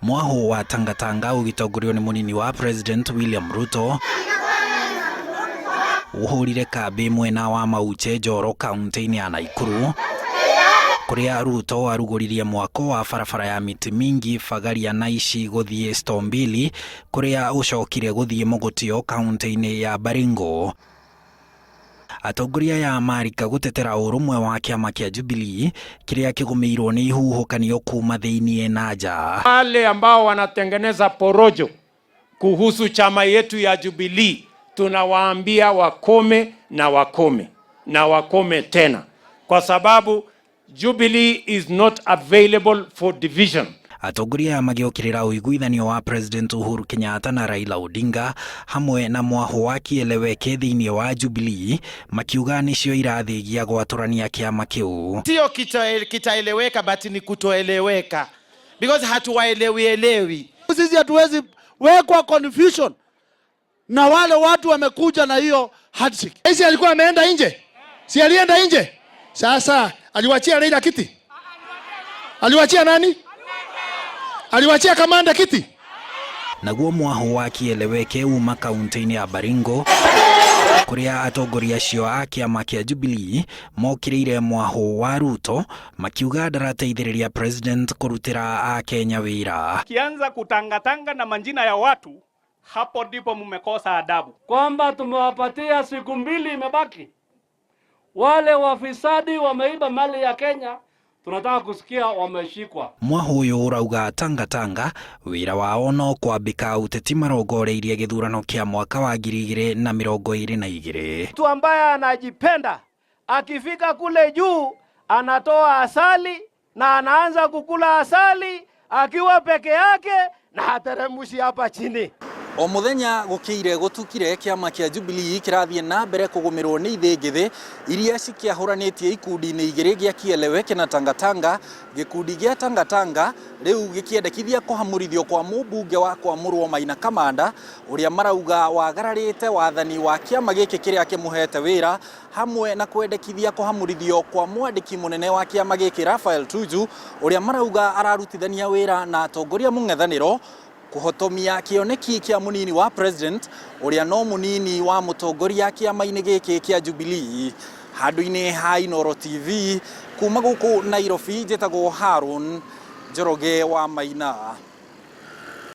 Mwahu wa Tangatanga ũgĩtongorio nĩ mũnini wa President William Ruto ũhũrire kambĩ mwena wa Mauche Njoro kaunti-inĩ ya Nakuru kũrĩa Ruto arugũririe mwako wa barabara ya Miti Mingi Bagaria Naishi gũthiĩ Stombili kũrĩa ũcokire gũthiĩ Mogotio kaunti-inĩ ya Baringo. Atongoria aya marika gũtetera ũrũmwe wa kĩama kĩa Jubilee kĩrĩa kĩgũmĩirwo nĩ ihuhũkanio kuma thĩiniĩ na nja. Wale ambao wanatengeneza porojo kuhusu chama yetu ya Jubilee tunawaambia wakome na wakome na wakome tena, kwa sababu Jubilee is not available for division. Atongoria aya magĩũkĩrĩra ũiguithanio wa President Uhuru Kenyatta na Raila Odinga hamwe na mwahũ wa kieleweke thĩinĩ wa Jubilee makiuga nĩcio irathĩgia gwatũrania kĩama kĩu. Sio kitaeleweka, but ni kutoeleweka because hatuwaelewi elewi. Sisi hatuwezi wekwa confusion na wale watu wamekuja na hiyo handshake. Rais alikuwa ameenda nje, si alienda nje? Sasa aliwachia Raila kiti, aliwachia nani? Aliwachia kamanda kiti. Naguo mwahũ wa kieleweke uma kaunti-inĩ ya Baringo kũrĩa atongoria acio a kĩama kĩa Jubilee mokĩrĩire mwahũ wa Ruto makiuga ndarateithĩrĩria president kũrutĩra akenya wĩra. Kianza kutangatanga na majina ya watu, hapo ndipo mmekosa adabu. Kwamba tumewapatia siku 2 imebaki. Wale wafisadi wameiba mali ya Kenya, tunataka kusikia wameshikwa. Mwahũ ũyũ ũrauga Tangatanga wĩra wao no kwambĩka ũteti marongoreirie gĩthurano kĩa mwaka wa 2022. Mtu ambaye anajipenda akifika kule juu anatoa asali na anaanza kukula asali akiwa peke yake na hateremushi hapa chini. O muthenya gukire gutukire kiama kia Jubilee kirathie na mbere kugumirwo ni ithĩngĩthĩ iria cikĩahũranĩtie ikundi-inĩ igĩrĩ gĩa Kieleweke na Tangatanga. Gĩkundi gĩa Tangatanga rĩu gĩkĩendekithia kũhamũrithio kwa mũmbunge wa kwamũrwo Maina Kamanda ũrĩa marauga wagararĩte wathani wa kĩama gĩkĩ kĩrĩa kĩmũhete wĩra, hamwe na kwendekithia kũhamũrithio kwa mwandĩki mũnene wa kĩama gĩkĩ Raphael Tuju ũrĩa marauga ararutithania wĩra na atongoria mũng'ethanĩro kũhotomia kĩoneki kĩa mũnini wa president ũrĩa no mũnini wa mũtongoria kĩama-inĩ gĩkĩ kĩa Jubilee. Handũ-inĩ ha Inooro TV kuma gũkũ Nairobi, njĩtagwo Harun Njoroge wa Maina.